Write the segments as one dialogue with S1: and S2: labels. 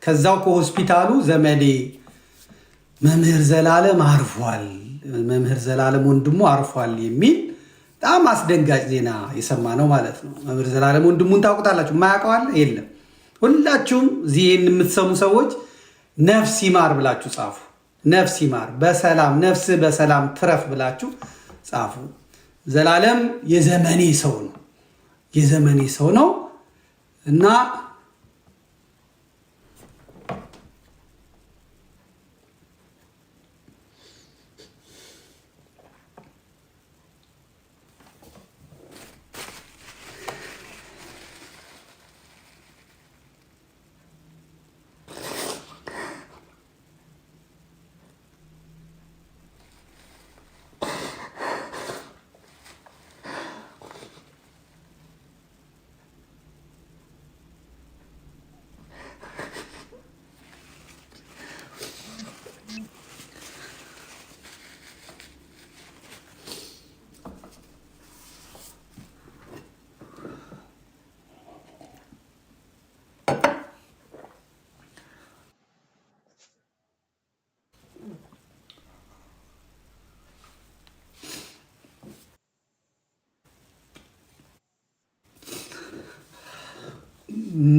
S1: ከዛው ከሆስፒታሉ ዘመዴ መምህር ዘላለም አርፏል፣ መምህር ዘላለም ወንድሙ አርፏል የሚል በጣም አስደንጋጭ ዜና የሰማ ነው ማለት ነው። መምህር ዘላለም ወንድሙን ታውቁታላችሁ። የማያውቀው አለ? የለም። ሁላችሁም እዚህ ይህን የምትሰሙ ሰዎች ነፍስ ይማር ብላችሁ ጻፉ። ነፍስ ይማር፣ በሰላም ነፍስ በሰላም ትረፍ ብላችሁ ጻፉ። ዘላለም የዘመኔ ሰው ነው፣ የዘመኔ ሰው ነው እና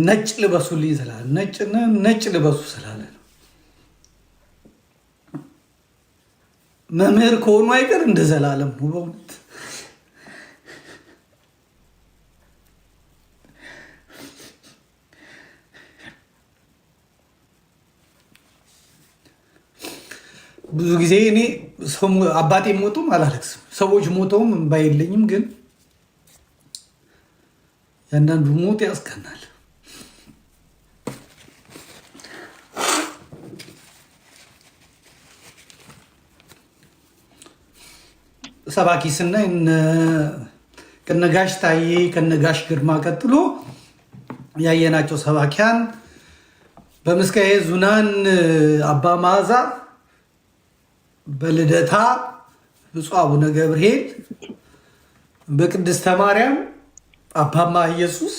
S1: ነጭ ልበሱልኝ ስላለ ነጭ ልበሱ ስላለ ነው። መምህር ከሆኑ አይቀር እንደ ዘላለም ነው በእውነት። ብዙ ጊዜ እኔ አባቴ ሞቶም አላለቅስም፣ ሰዎች ሞተውም እምባ የለኝም። ግን ያንዳንዱ ሞት ያስቀናል። ሰባኪ ስናይ ከነጋሽ ታዬ ከነጋሽ ግርማ ቀጥሎ ያየናቸው ሰባኪያን በምስካየ ኅዙናን አባ መዓዛ፣ በልደታ ብፁዕ አቡነ ገብርኤል፣ በቅድስተ ማርያም አባማ ኢየሱስ፣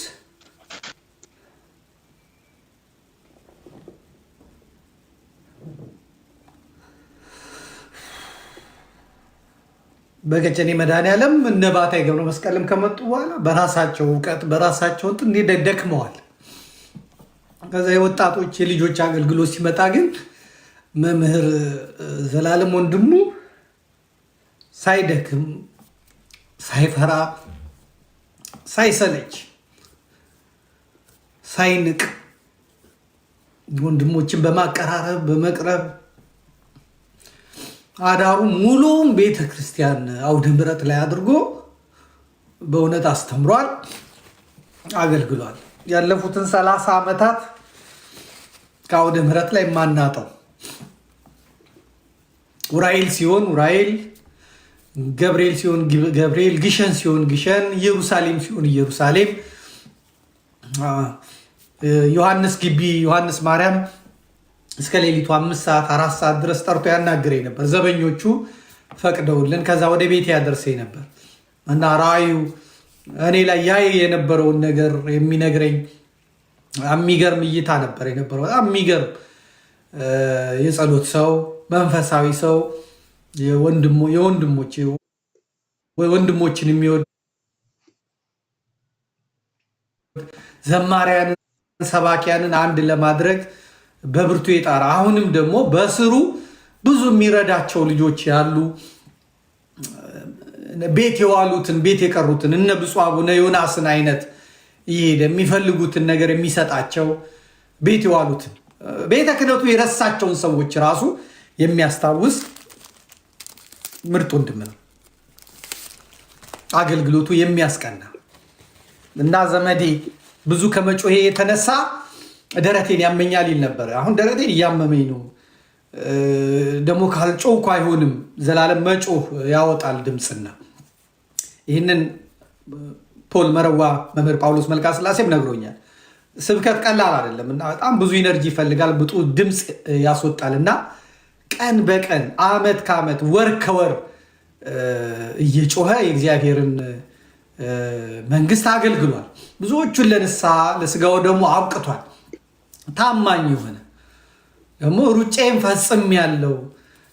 S1: በቀጨኔ መድኃኔዓለም እነ ባታይ ገብረ መስቀልም ከመጡ በኋላ በራሳቸው እውቀት በራሳቸው እንትን ደክመዋል። ከዛ የወጣቶች የልጆች አገልግሎት ሲመጣ ግን መምህር ዘላለም ወንድሙ ሳይደክም ሳይፈራ ሳይሰለች ሳይንቅ ወንድሞችን በማቀራረብ በመቅረብ አዳሩ ሙሉውን ቤተ ክርስቲያን አውደ ምሕረት ላይ አድርጎ በእውነት አስተምሯል፣ አገልግሏል። ያለፉትን 30 ዓመታት ከአውደ ምሕረት ላይ የማናጠው ኡራኤል ሲሆን ኡራኤል፣ ገብርኤል ሲሆን ገብርኤል፣ ግሸን ሲሆን ግሸን፣ ኢየሩሳሌም ሲሆን ኢየሩሳሌም፣ ዮሐንስ ግቢ ዮሐንስ ማርያም እስከ ሌሊቱ 5 ሰዓት 4 ሰዓት ድረስ ጠርቶ ያናግረኝ ነበር። ዘበኞቹ ፈቅደውልን ከዛ ወደ ቤት ያደርሰኝ ነበር እና ራእዩ እኔ ላይ ያይ የነበረውን ነገር የሚነግረኝ የሚገርም እይታ ነበር የነበረው። በጣም የሚገርም የጸሎት ሰው፣ መንፈሳዊ ሰው፣ ወንድሞችን የሚወድ ዘማሪያንን ሰባኪያንን አንድ ለማድረግ በብርቱ የጣረ አሁንም ደግሞ በስሩ ብዙ የሚረዳቸው ልጆች ያሉ ቤት የዋሉትን ቤት የቀሩትን እነ ብፁዕ አቡነ ዮናስን አይነት እየሄደ የሚፈልጉትን ነገር የሚሰጣቸው ቤት የዋሉትን ቤተ ክህነቱ የረሳቸውን ሰዎች ራሱ የሚያስታውስ ምርጥ ወንድም ነው። አገልግሎቱ የሚያስቀና እና ዘመዴ ብዙ ከመጮሄ የተነሳ ደረቴን ያመኛል ይል ነበር። አሁን ደረቴን እያመመኝ ነው፣ ደግሞ ካልጮህኩ አይሆንም። ዘላለም መጮህ ያወጣል ድምፅና ይህንን ፖል መረዋ መምህር ጳውሎስ መልካ ስላሴም ነግሮኛል። ስብከት ቀላል አይደለም እና በጣም ብዙ energy ይፈልጋል፣ ብዙ ድምፅ ያስወጣል እና ቀን በቀን አመት ከአመት ወር ከወር እየጮኸ የእግዚአብሔርን መንግስት አገልግሏል። ብዙዎቹን ለንስሐ ለስጋው ደግሞ አብቅቷል። ታማኝ የሆነ ደግሞ ሩጫዬን ፈጽሜያለሁ፣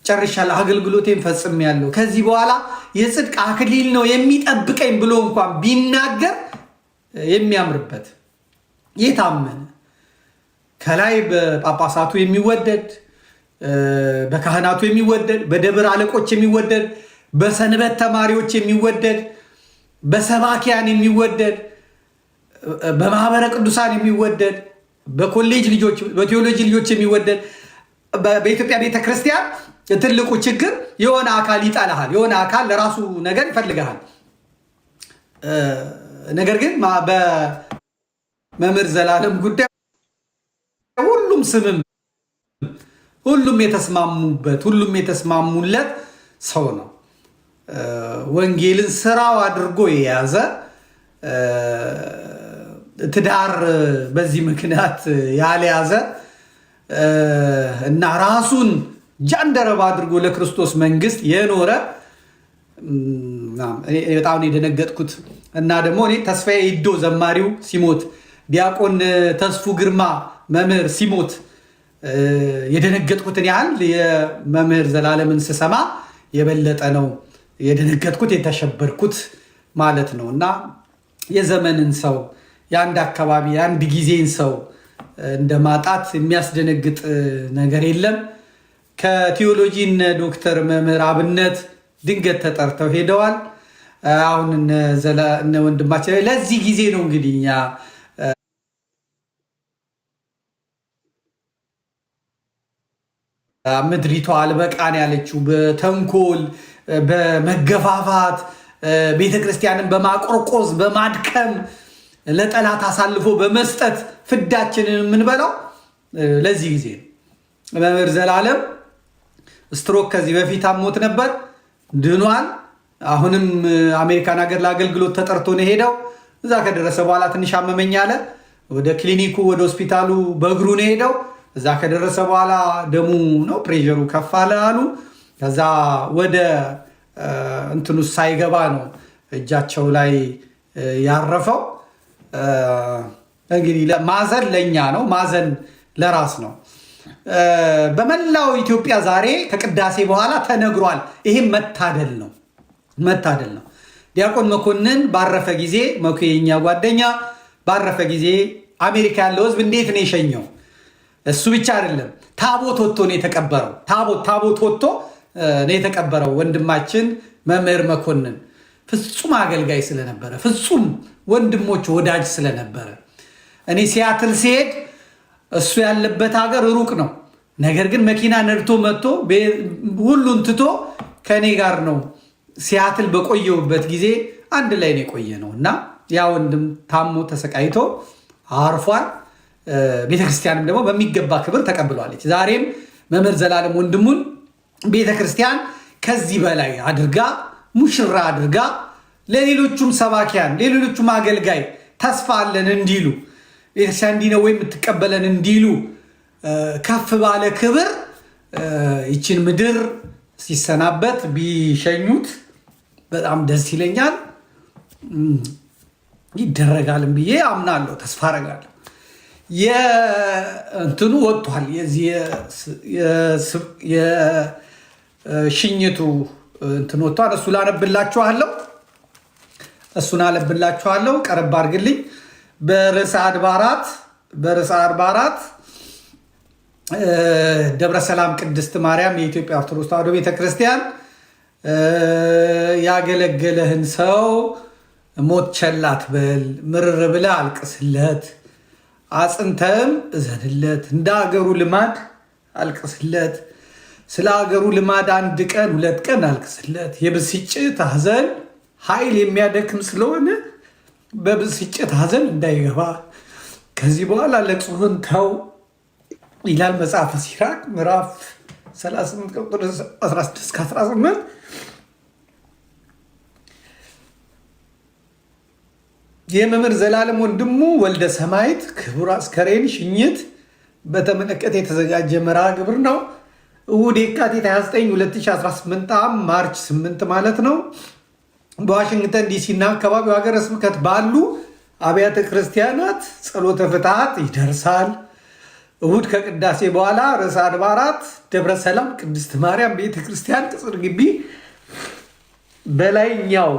S1: ጨርሻለሁ፣ አገልግሎቴን ፈጽሜያለሁ፣ ከዚህ በኋላ የጽድቅ አክሊል ነው የሚጠብቀኝ ብሎ እንኳን ቢናገር የሚያምርበት የታመነ፣ ከላይ በጳጳሳቱ የሚወደድ፣ በካህናቱ የሚወደድ፣ በደብር አለቆች የሚወደድ፣ በሰንበት ተማሪዎች የሚወደድ፣ በሰባኪያን የሚወደድ፣ በማህበረ ቅዱሳን የሚወደድ፣ በኮሌጅ ልጆች፣ በቴዎሎጂ ልጆች የሚወደድ። በኢትዮጵያ ቤተክርስቲያን ትልቁ ችግር የሆነ አካል ይጠላሃል፣ የሆነ አካል ለራሱ ነገር ይፈልግሃል። ነገር ግን በመምህር ዘላለም ጉዳይ ሁሉም ስምም፣ ሁሉም የተስማሙበት፣ ሁሉም የተስማሙለት ሰው ነው። ወንጌልን ስራው አድርጎ የያዘ፣ ትዳር በዚህ ምክንያት ያልያዘ እና ራሱን ጃንደረባ አድርጎ ለክርስቶስ መንግስት የኖረ። በጣም ነው የደነገጥኩት። እና ደግሞ እኔ ተስፋዬ ይዶ ዘማሪው ሲሞት፣ ዲያቆን ተስፉ ግርማ መምህር ሲሞት የደነገጥኩትን ያህል የመምህር ዘላለምን ስሰማ የበለጠ ነው የደነገጥኩት፣ የተሸበርኩት ማለት ነው። እና የዘመንን ሰው፣ የአንድ አካባቢ፣ የአንድ ጊዜን ሰው እንደ ማጣት የሚያስደነግጥ ነገር የለም። ከቴዎሎጂ እነ ዶክተር መምህር አብነት ድንገት ተጠርተው ሄደዋል። አሁን እነ ወንድማችን ለዚህ ጊዜ ነው እንግዲህ እኛ ምድሪቷ አልበቃን ያለችው፣ በተንኮል፣ በመገፋፋት፣ ቤተክርስቲያንን በማቆርቆዝ፣ በማድከም፣ ለጠላት አሳልፎ በመስጠት ፍዳችንን የምንበላው ለዚህ ጊዜ ነው። መምህር ዘላለም ስትሮክ ከዚህ በፊት አሞት ነበር፣ ድኗል። አሁንም አሜሪካን ሀገር ለአገልግሎት ተጠርቶ ነው የሄደው። እዛ ከደረሰ በኋላ ትንሽ አመመኝ አለ። ወደ ክሊኒኩ፣ ወደ ሆስፒታሉ በእግሩ ነው የሄደው። እዛ ከደረሰ በኋላ ደሙ ነው ፕሬሩ ከፍ አለ አሉ። ከዛ ወደ እንትኑ ሳይገባ ነው እጃቸው ላይ ያረፈው። እንግዲህ ማዘን ለእኛ ነው፣ ማዘን ለራስ ነው። በመላው ኢትዮጵያ ዛሬ ከቅዳሴ በኋላ ተነግሯል። ይህም መታደል ነው፣ መታደል ነው። ዲያቆን መኮንን ባረፈ ጊዜ፣ መኩ የኛ ጓደኛ ባረፈ ጊዜ አሜሪካ ያለው ሕዝብ እንዴት ነው የሸኘው? እሱ ብቻ አይደለም፣ ታቦት ወጥቶ ነው የተቀበረው። ታቦት ወጥቶ ነው የተቀበረው። ወንድማችን መምህር መኮንን ፍጹም አገልጋይ ስለነበረ፣ ፍጹም ወንድሞች ወዳጅ ስለነበረ፣ እኔ ሲያትል ሲሄድ እሱ ያለበት ሀገር ሩቅ ነው። ነገር ግን መኪና ነድቶ መጥቶ ሁሉን ትቶ ከእኔ ጋር ነው ሲያትል በቆየውበት ጊዜ አንድ ላይ ነው የቆየ ነው እና ያ ወንድም ታሞ ተሰቃይቶ አርፏል። ቤተክርስቲያንም ደግሞ በሚገባ ክብር ተቀብሏለች። ዛሬም መምህር ዘላለም ወንድሙን ቤተክርስቲያን ከዚህ በላይ አድርጋ፣ ሙሽራ አድርጋ፣ ለሌሎቹም ሰባኪያን፣ ለሌሎቹም አገልጋይ ተስፋ አለን እንዲሉ፣ ቤተክርስቲያን እንዲህ ነው ወይ የምትቀበለን እንዲሉ፣ ከፍ ባለ ክብር ይችን ምድር ሲሰናበት ቢሸኙት በጣም ደስ ይለኛል። ይደረጋልም ብዬ አምናለሁ፣ ተስፋ አረጋለሁ። የእንትኑ ወጥቷል። የዚህ የሽኝቱ እንትን ወጥቷል። እሱ ላነብላችኋለሁ። እሱን አነብላችኋለሁ። ቀረብ አድርግልኝ። በርዕሰ አድባራት ደብረ ሰላም ቅድስት ማርያም የኢትዮጵያ ኦርቶዶክስ ተዋሕዶ ቤተክርስቲያን ያገለገለህን ሰው ሞት ቸል አትበል፣ ምርር ብለህ አልቅስለት፣ አጽንተም እዘንለት፣ እንደ አገሩ ልማድ አልቅስለት። ስለ አገሩ ልማድ አንድ ቀን 2 ቀን አልቅስለት። የብስጭት ሐዘን ኃይል የሚያደክም ስለሆነ በብስጭት ሐዘን እንዳይገባ ከዚህ በኋላ ለቅሶህን ተው ይላል መጽሐፈ ሲራክ ምዕራፍ 38 ቁጥር 16 18። የመምህር ዘላለም ወንድሙ ወልደ ሰማይት ክቡር አስከሬን ሽኝት በተመለከተ የተዘጋጀ መርሃ ግብር ነው። እሑድ የካቲት 29 2018 ዓ.ም፣ March 8 ማለት ነው። በዋሽንግተን ዲሲ እና አካባቢው ሀገረ ስብከት ባሉ አብያተ ክርስቲያናት ጸሎተ ፍትሐት ይደርሳል። እሁድ ከቅዳሴ በኋላ ርዕሰ አድባራት ደብረ ሰላም ቅድስት ማርያም ቤተክርስቲያን ቅጽር ግቢ በላይኛው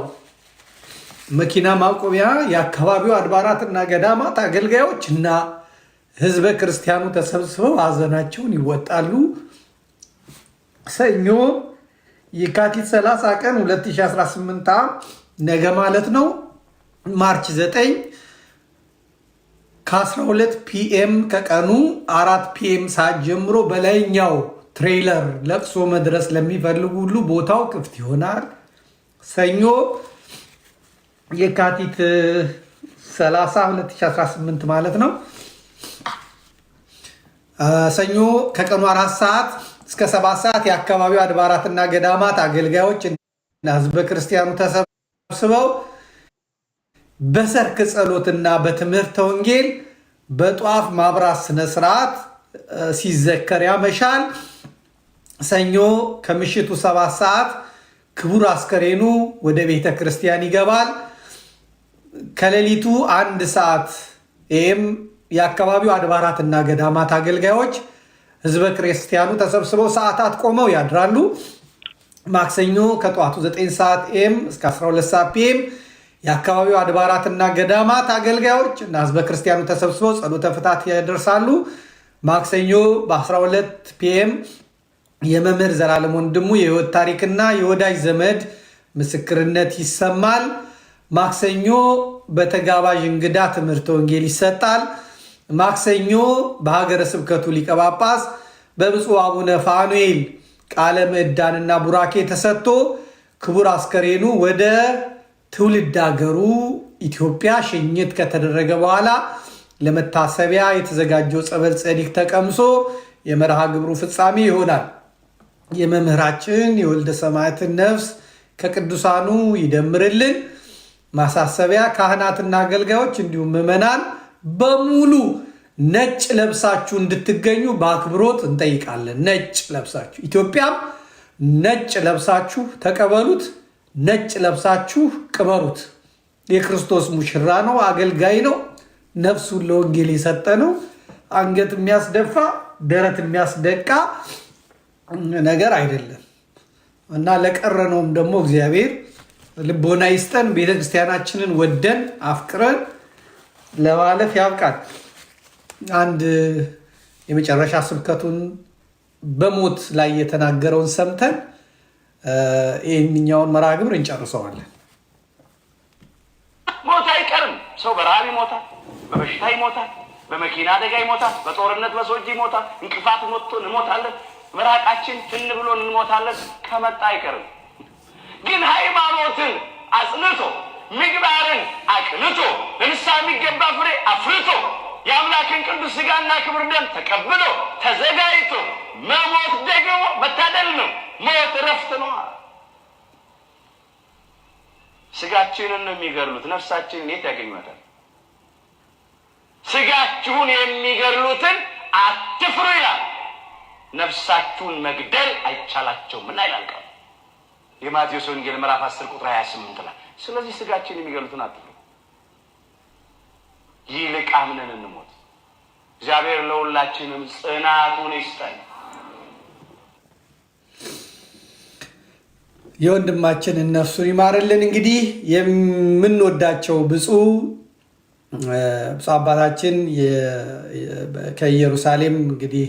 S1: መኪና ማቆሚያ የአካባቢው አድባራትና ገዳማት አገልጋዮች እና ህዝበ ክርስቲያኑ ተሰብስበው ሀዘናቸውን ይወጣሉ። ሰኞ የካቲት 30 ቀን 2018 ነገ ማለት ነው፣ March 9 ከ12 PM ከቀኑ 4 PM ሰዓት ጀምሮ በላይኛው trailer ለቅሶ መድረስ ለሚፈልጉ ሁሉ ቦታው ክፍት ይሆናል። ሰኞ የካቲት 30 2018 ማለት ነው። ሰኞ ከቀኑ 4 ሰዓት እስከ 7 ሰዓት የአካባቢው አድባራትና ገዳማት አገልጋዮች እና ህዝበ ክርስቲያኑ ተሰብስበው በሰርክ ጸሎትና በትምህርተ ወንጌል በጧፍ ማብራት ስነስርዓት ሲዘከር ያመሻል። ሰኞ ከምሽቱ 7 ሰዓት ክቡር አስከሬኑ ወደ ቤተ ክርስቲያን ይገባል። ከሌሊቱ 1 ሰዓት ይህም የአካባቢው አድባራትና ገዳማት አገልጋዮች ህዝበ ክርስቲያኑ ተሰብስበው ሰዓታት ቆመው ያድራሉ። ማክሰኞ ከጠዋቱ 9 ሰዓት AM እስከ 12 ሰዓት PM የአካባቢው አድባራትና ገዳማት አገልጋዮች እና ህዝበ ክርስቲያኑ ተሰብስበው ጸሎተ ፍትሐት ያደርሳሉ። ማክሰኞ በ12 PM የመምህር ዘላለም ወንድሙ የህይወት ታሪክና የወዳጅ ዘመድ ምስክርነት ይሰማል። ማክሰኞ በተጋባዥ እንግዳ ትምህርተ ወንጌል ይሰጣል። ማክሰኞ በሀገረ ስብከቱ ሊቀ ጳጳስ በብፁዕ አቡነ ፋኑኤል ቃለ ምዕዳንና ቡራኬ ተሰጥቶ ክቡር አስከሬኑ ወደ ትውልድ ሀገሩ ኢትዮጵያ ሽኝት ከተደረገ በኋላ ለመታሰቢያ የተዘጋጀው ጸበል ጸዲቅ ተቀምሶ የመርሃ ግብሩ ፍጻሜ ይሆናል። የመምህራችን የወልደ ሰማዕትን ነፍስ ከቅዱሳኑ ይደምርልን። ማሳሰቢያ፣ ካህናትና አገልጋዮች እንዲሁም ምዕመናን በሙሉ ነጭ ለብሳችሁ እንድትገኙ በአክብሮት እንጠይቃለን። ነጭ ለብሳችሁ ኢትዮጵያም ነጭ ለብሳችሁ ተቀበሉት፣ ነጭ ለብሳችሁ ቅበሩት። የክርስቶስ ሙሽራ ነው፣ አገልጋይ ነው፣ ነፍሱን ለወንጌል የሰጠ ነው። አንገት የሚያስደፋ ደረት የሚያስደቃ ነገር አይደለም እና ለቀረነውም ደግሞ እግዚአብሔር ልቦና ይስጠን። ቤተክርስቲያናችንን ወደን አፍቅረን ለማለፍ ያብቃል። አንድ የመጨረሻ ስብከቱን በሞት ላይ የተናገረውን ሰምተን ይህንኛውን መርሃ ግብር እንጨርሰዋለን።
S2: ሞት አይቀርም። ሰው በረሃብ ይሞታል፣ በበሽታ ይሞታል፣ በመኪና አደጋ ይሞታል፣ በጦርነት በሰው እጅ ይሞታል። እንቅፋት ሞቶ እንሞታለን። ምራቃችን ትን ብሎ እንሞታለን። ከመጣ አይቀርም። ግን ሃይማኖትን አጽንቶ ምግባርን አቅንቶ ለንስሐ የሚገባ ፍሬ አፍርቶ የአምላክን ቅዱስ ሥጋና ክብር ደም ተቀብሎ ተዘጋጅቶ መሞት ደግሞ መታደል ነው። ሞት እረፍት ነው። ስጋችንን ነው የሚገድሉት፣ ነፍሳችንን የት ያገኟታል? ስጋችሁን የሚገድሉትን አትፍሩ ይላል። ነፍሳችሁን መግደል አይቻላቸውም እና ይላል ቃሉ የማቴዎስ ወንጌል ምዕራፍ 10 ቁጥር 28 ላይ። ስለዚህ ስጋችን የሚገሉትን አትፍሩ፣ ይልቅ አምነን እንሞት። እግዚአብሔር ለሁላችንም ጽናቱን ይስጠን።
S1: የወንድማችን ነፍሱን ይማርልን። እንግዲህ የምንወዳቸው ብፁዕ አባታችን ከኢየሩሳሌም እንግዲህ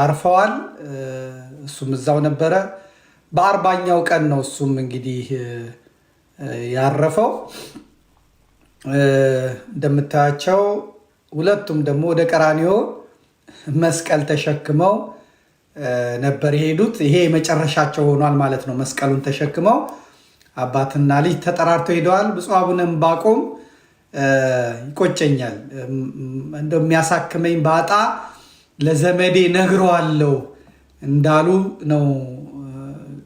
S1: አርፈዋል። እሱም እዛው ነበረ። በ40ኛው ቀን ነው እሱም እንግዲህ ያረፈው። እንደምታያቸው ሁለቱም ደግሞ ወደ ቀራኒዮ መስቀል ተሸክመው ነበር የሄዱት። ይሄ የመጨረሻቸው ሆኗል ማለት ነው። መስቀሉን ተሸክመው አባትና ልጅ ተጠራርተው ሄደዋል። ብፁዕ አቡነ ዕንባቆም ይቆጨኛል፣ እንደው የሚያሳክመኝ ባጣ ለዘመዴ ነግረዋለሁ እንዳሉ ነው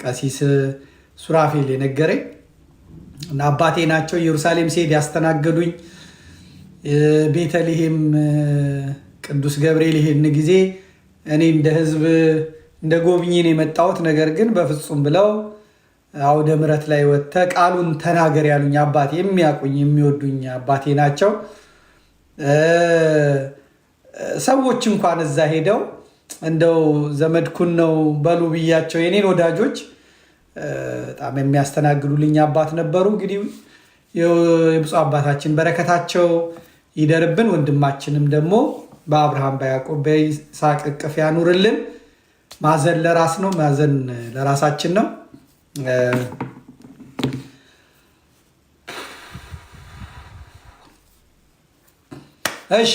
S1: ቀሲስ ሱራፌል የነገረኝ። እና አባቴ ናቸው ኢየሩሳሌም ሲሄድ ያስተናገዱኝ። ቤተልሔም ቅዱስ ገብርኤል ይሄን ጊዜ እኔ እንደ ሕዝብ እንደ ጎብኚ ነው የመጣሁት፣ ነገር ግን በፍጹም ብለው አውደ ምሕረት ላይ ወጥተህ ቃሉን ተናገር ያሉኝ አባቴ፣ የሚያውቁኝ የሚወዱኝ አባቴ ናቸው። ሰዎች እንኳን እዛ ሄደው እንደው ዘመድኩን ነው በሉ ብያቸው የኔን ወዳጆች በጣም የሚያስተናግዱልኝ አባት ነበሩ። እንግዲህ የብፁዕ አባታችን በረከታቸው ይደርብን። ወንድማችንም ደግሞ በአብርሃም በያዕቆብ በይስሐቅ እቅፍ ያኑርልን። ማዘን ለራስ ነው፣ ማዘን ለራሳችን ነው። እሺ።